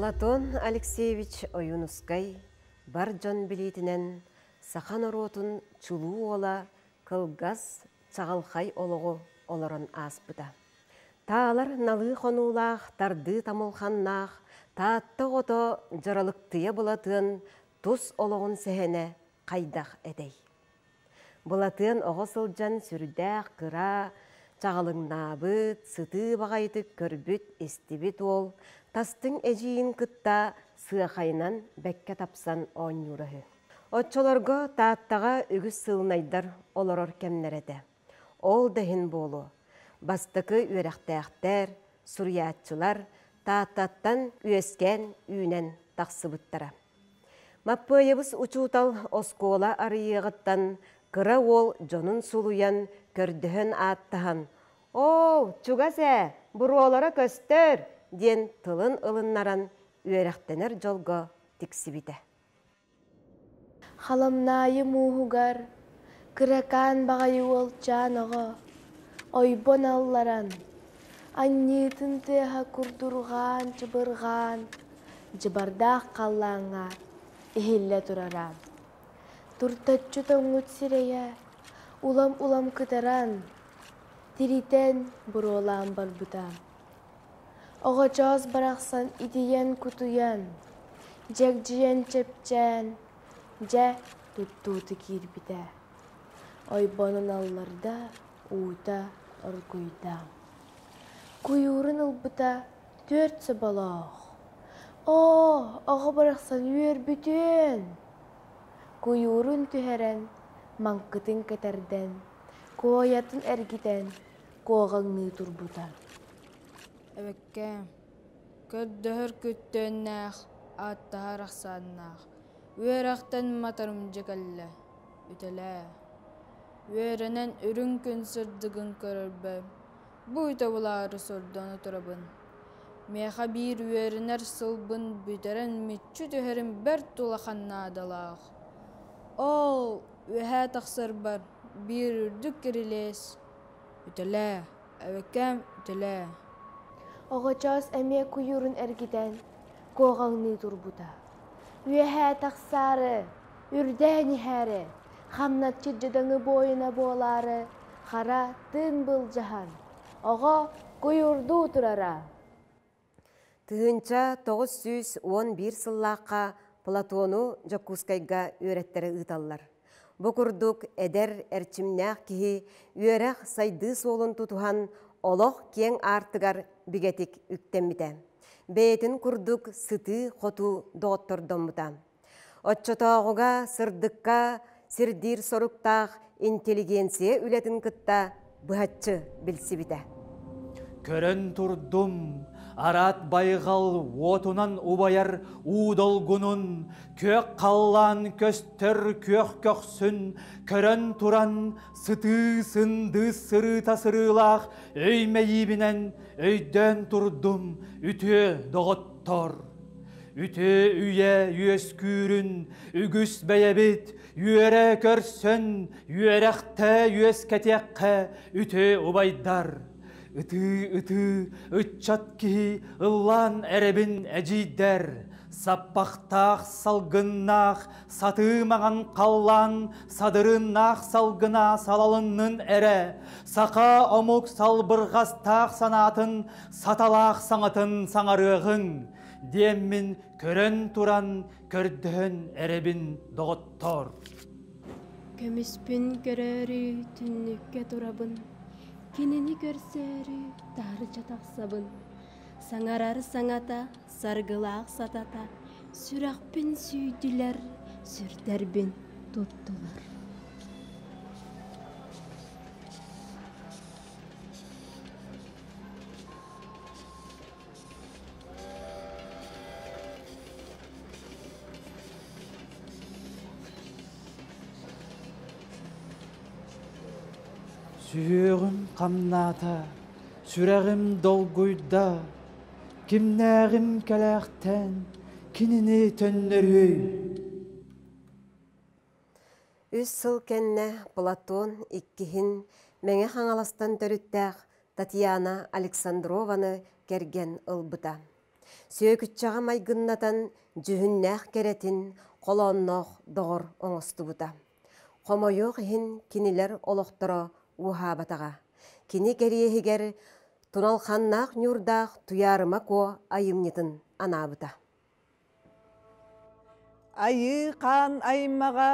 Платон Алексеевич Ойуунускай бар дьон билиитинэн саха норуотун чулуу уола кылгас, чаҕылхай олоҕу олорон ааспыта. Таалар налыы хонуулаах, тардыы тамылханнаах, Таатта оҕото дьаралыктыйа Былатыан тус олоҕун сэһэнэ хайдах этэй? Былатыан оҕо сылдьан сүрдээх кыра, чаҕылыҥнаабыт, сытыы баҕайытык көрбүт-истибит уол тастыҥ эдьиийин кытта сыахайынан бэккэ тапсан оонньуура үһү. Оччолорго Тааттаҕа үгүс сыылынайдар олорор кэмнэрэ этэ. Ол да иһин буолуо, бастакы үөрэхтээхтэр, суруйааччылар Тааттаттан үөскээн үүнэн тахсыбыттара. Маппыайабыс учуутал оскуола арыйыаҕыттан кыра уол дьонун сулуйан, көрдөһөн-ааттаһан «Оо, чугас ээ, буруолара көстөр!» диэн тылын ылыннаран үөрэхтэнэр дьолго тиксибитэ. Халамнаайы мууһугар кыракаан баҕайы уолчаан оҕо ойбон алларан, анньыытын тыаһа курдурҕаан чыбырҕаан, дьыбардаах халлааҥҥа иһиллэ турара. Туртаччы тоҥмут сирэйэ улам-улам кытаран, тиритэн буруолаан барбыта. Оҕочоос барахсан итийэн-кутуйан, дьэгдьийэн чэпчээн, дьэ туттуута киирбитэ. Ойбонун алларда, уута оргуйда. Куйуурун ылбыта түөрт соболоох. Оо, оҕо барахсан үөрбүтүөн! Куйуурун түһэрэн, маҥкытын кэтэрдэн, куойатын эргитэн, куоҕаҥныы турбута. Эбэккээм, көрдөһөр күттүөннээх, ааттаһар ахсааннаах, үөрэхтэн матарым дьэ кэллэ, үтэлээ. Үөрэнэн үрүҥ күн сырдыгын көрөрбөр, бу үтэ булаары сордоно турабын. Миэхэ биир үөрэнэр сылбын бүтэрэн мүччү түһэрим бэрт улахан наадалаах. Ол үөһээ тахсарбар биир үрдүк кирилиэс Үтэлээ, эбэккээм, үтэлээ. Оҕочоос эмиэ куйуурун эргитэн, куоҕаҥныы турбута. Үөһээ тахсаары, үрдээн иһээри, хамначчыт дьадаҥы буойуна буолаары, хара тыын былдьаһан, оҕо куйуурдуу турара. 1911 сыллаахха Платону Дьокуускайга үөрэттэрэ ыыталлар. Бу курдук эдэр, эрчимнээх киһи үөрэх сайдыы суолун тутуһан олох киэҥ аартыгар бигэтик үктэммитэ. Бэйэтин курдук сытыы-хотуу доҕоттордоммута. Оччотооҕуга сырдыкка сирдиир соруктаах интеллигенция үлэтин кытта быһаччы билсибитэ. Көрөн турдум, араат байҕал уотунан убайар уу долгунун, күөх халлаан көстөр күөх көхсүн, көрөн туран сытыы сындыыс сырыыта сырыылаах өй мэйиибинэн өйдөөн турдум үтүө доҕоттор. Үтүө үйэ үөскүүрүн үгүс бэйэбит үөрэ көрсөн үөрэхтэ үөскэтиэххэ үтүө убайдар. Ытыы-ытыы ыччат киһи ыллаан эрэбин эдьиийдэр, саппахтаах салгыннаах сатыы маҥан халлаан садырыннаах салгына салалыннын эрэ, саха омук салбырҕастаах санаатын саталаах саҥатын саҥарыаҕыҥ, диэммин көрөн туран көрдөһөн эрэбин доҕоттоор. Көмүспүн көрөөрү түннүккэ турабын, кинини көрсөөрү таһырдьа тахсабын. Саҥарар саҥата, саргылаах сатата, сүрэхпин сүүйдүлэр, сүрдэрбин туттулар. Сүһүөҕүм хамнаата, сүрэҕим долгуйда, кимнээҕим кэлээхтэн кинини төннөрүөй? Үс сыл кэннэ Платон иккиһин Мэҥэ Хаҥаластан төрүттээх Татьяна Александрованы кэргэн ылбыта. Сүөкүччэҕэ майгыннатан дьүһүннээх кэрэтин холоонноох доҕор оҥостубута. Хомойуох иһин кинилэр олохторо уһаабатаҕа. Кини кэриэһигэр Туналханнаах ньуурдаах Туйаарыма Куо айымньытын анаабыта. Айыы хаан аймаҕа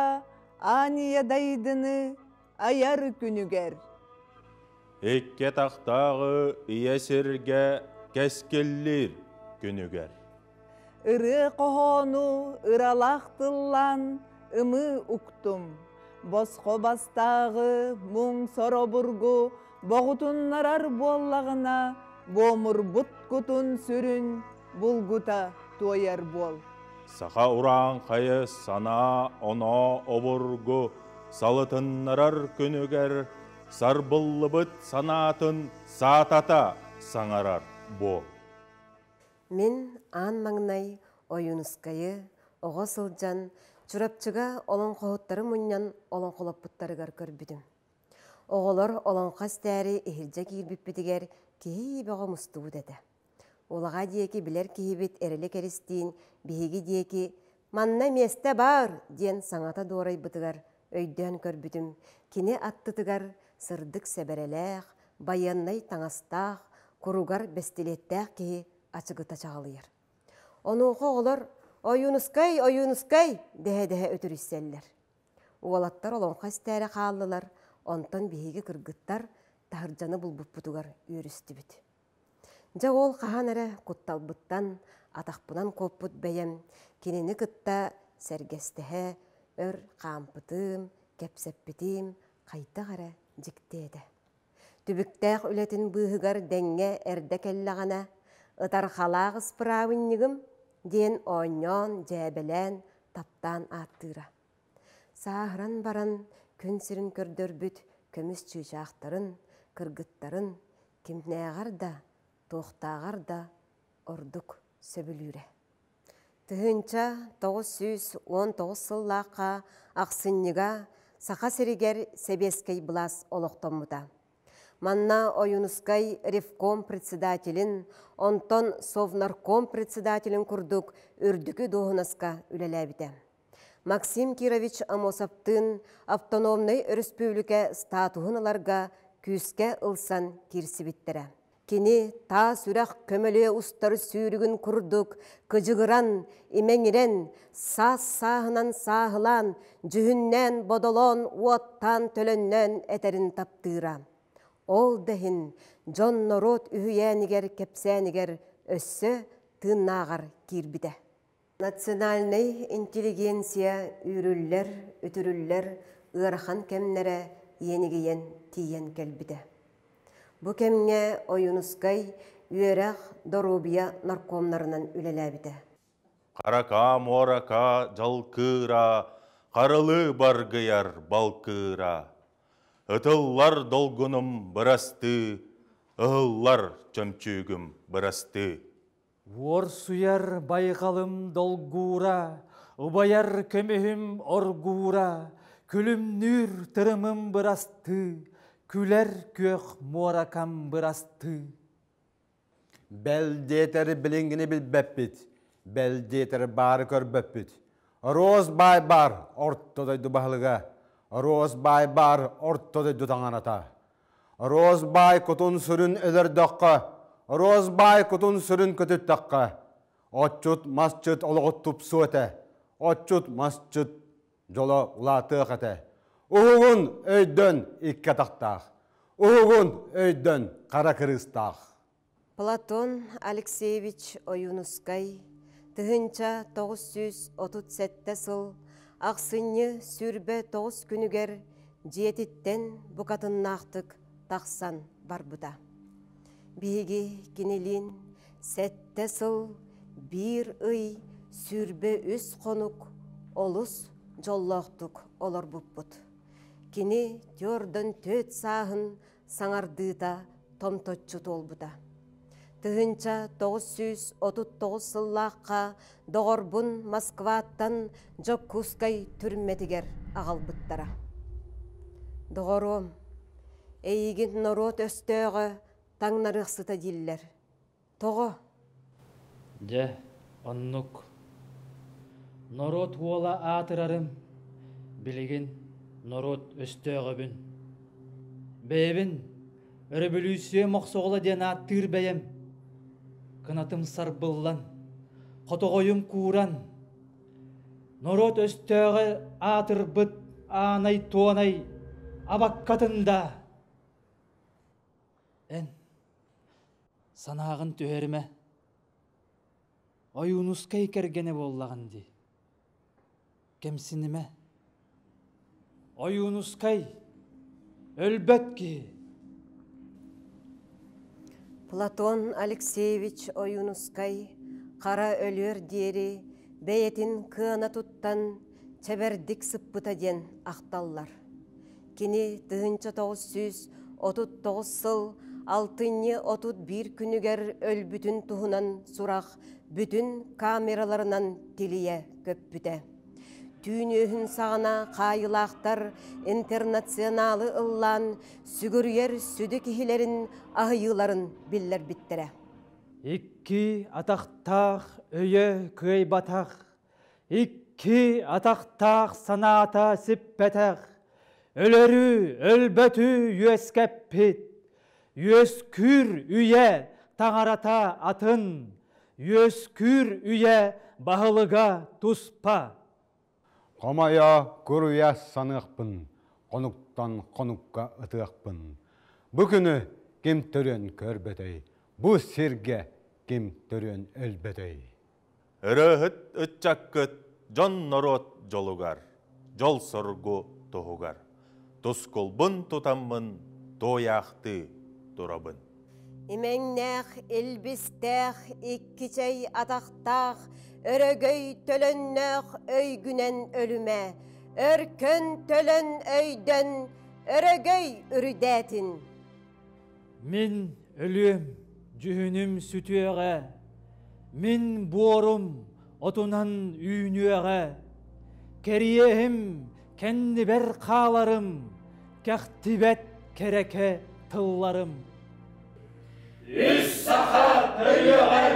Ааньыйа дайдыны айар күнүгэр. Икки тахтааҕы ийэ сиргэ кэскиллиир күнүгэр. Ырыа хоһоону ыралаах тыллаан ымыы уктум. Босхо бастааҕы муҥ соробургу боҕутуннарар буоллаҕына, буомурбут кутун сүрүн булгута туойар буол. Саха урааҥхайы санаа-оноо обургу салытыннарар күнүгэр сарбыллыбыт санаатын саатата саҥарар буол. Мин аан маҥнай Ойуунускайы оҕо сылдьан Чурапчыга олоҥхоһуттары мунньан олоҥхолоппуттарыгар көрбүтүм. Оҕолор олоҥхо истээри иһирдьэ киирбиппитигэр киһи бөҕө мустубут этэ. Улаҕа диэки билэр киһибит Эрили Кэристиин биһиги диэки «Манна миэстэ баар!» диэн саҥата дуорайбытыгар өйдөөн көрбүтүм, кини аттытыгар сырдык сэбэрэлээх, байыаннай таҥастаах, куругар бэстилиэттээх киһи ачыгыта чаҕылыйар. Онуоха оҕолор «Ойуунускай, Ойуунускай!» дэһэ-дэһэ үтүрүйсэллэр. Уолаттар олоҥхо истээри хааллылар, онтон биһиги кыргыттар таһырдьаны булбуппутугар үөрүстүбүт. Дьэ ол хаһан эрэ кутталбыттан атахпынан куоппут бэйэм кинини кытта сэргэстэһэ өр хаампытым, кэпсэппитим хайдах эрэ дьикти этэ. Түбүктээх үлэтин быыһыгар дэҥҥэ эрдэ кэллэҕинэ, ытархалаах ыспыраабынньыгым диэн оонньоон, дьээбэлээн, таптаан ааттыыра. Сааһыран баран күн сирин көрдөрбүт көмүс чыычаахтарын, кыргыттарын кимнээҕэр да, туохтааҕар да ордук сөбүлүүрэ. 1919 сыллаахха ахсынньыга Саха сиригэр сэбиэскэй былаас олохтоммута. Манна Ойуунускай ревком председателин, онтон Совнарком председателин курдук үрдүкү дуоһунаска үлэлээбитэ. Максим Кирович Амосовтыын автономнай өрөспүүбүлүкэ статуһун ыларга күүскэ ылсан киирсибиттэрэ. Кини таас үрэх көмөлүө устар сүүрүгүн курдук кыдьыгыран, имэҥирэн, саас-сааһынан сааһылаан, дьүһүннээн, бодолоон, уоттаан, төлөннөөн этэрин таптыыра. Ол да иһин дьон-норуот үһүйээнигэр, кэпсээнигэр өссө тыыннааҕар киирбитэ. Национальнай интеллигенция үүрүллэр, үтүрүллэр ыарахан кэмнэрэ иэнигийэн тиийэн кэлбитэ. Бу кэмҥэ Ойуунускай үөрэх, доруобуйа наркомнарынан үлэлээбитэ. Харака муорака дьалкыыра, харылыы баргыйар балкыыра. Ытыллар долгунум бырастыы, ыһыллар чөмчүүгүм бырастыы. Уорсуйар байҕалым долгуура, убайар көмүһүм оргуура, күлүмнүүр тырымым бырастыы, күлэр күөх муоракам бырастыы. Бэл диэтэр билиҥҥини билбэппит, бэл диэтэр баары көрбөппүт. Роз баай баар орто дойду баһылыга, Роз баай баар орто дойду таҥарата. Роз баай кутун сүрүн өлөрдөххө, Роз баай кутун сүрүн көтүттэххэ, отчут масчыт олоҕу тупсуо этэ, отчут масчыт дьоло улаатыах этэ. Уһугун өйдөн икки атахтаах, уһугун өйдөн хара кырыыстаах. Платон Алексеевич Ойуунускай 1937 сыл ахсынньы 29 күнүгэр дьиэтиттэн букатыннаахтык тахсан барбыта. Биһиги кинилиин сэттэ сыл биир ый 23 хонук олус дьоллоохтук олорбуппут. Кини төрдөн төт сааһын саҥардыыта томточчу туолбута. 1939 сыллаахха доҕорбун Москваттан Дьокуускай түрмэтигэр аҕалбыттара. Доҕоруом, эйигин норуот өстөөҕө таҥнарыахсыта дииллэр. Тоҕо? Дьэ, оннук. Норуот уола аатырарым, билигин норуот өстөөҕөбүн. Бэйэбин өрөбөлүүссүйэ мохсоҕоло диэн ааттыыр бэйэм. Кынатым сарбыллан, хотоҕойум кууран, норуот өстөөҕө аатырбыт аанай-туонай абаккатын да Эн санааҕын түһэримэ. Ойуунускай кэргэнэ буоллаҕын дии. Кэмсинимэ. Ойуунускай өлбөт киһи. Платон Алексеевич Ойуунускай хара өлүөр диэри бэйэтин кыана туттан чэбэрдик сыппыта диэн ахталлар. Кини 1939 сыл алтынньы 31 күнүгэр өлбүтүн туһунан сурах бүтүн камераларынан тилийэ көппүтэ. Түүн үөһүн саҕана хаайыылаахтар интернационалы ыллаан сүгүрүйэр сүдү киһилэрин аһыйыыларын биллэрбиттэрэ. Икки атахтаах өйө кыайбатах, икки атахтаах санаата сиппэтэх, өлөрү, өлбөтү үөскэппит, үөскүүр үйэ таҥарата атын, үөскүүр үйэ баһылыга туспа. Хомойо куруйа саныахпын, хонуктан хонукка ытыахпын. Бу күнү ким төрүөн көрбөтөй, бу сиргэ ким төрүөн өлбөтөй. Ырыаһыт ыччаккыт дьон-норуот дьолугар, дьол-соргу туһугар. Тускулбун тутаммын туойаахтыы турабын. Имэҥнээх, илбистээх, иккичэй атахтаах, өрөгөй төлөннөөх өйгүнэн өлүмэ, өркөн төлөн өйдөн, өрөгөй үрүдээтин. Мин өлүөм, дьүһүнүм сүтүөҕэ, мин буорум отунан үүнүөҕэ, кэриэһим кэннибэр хааларым, кэхтибэт кэрэкэ тылларым. Үс саха төрүөҕэр,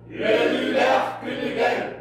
үөрүүлээх күнүгэр.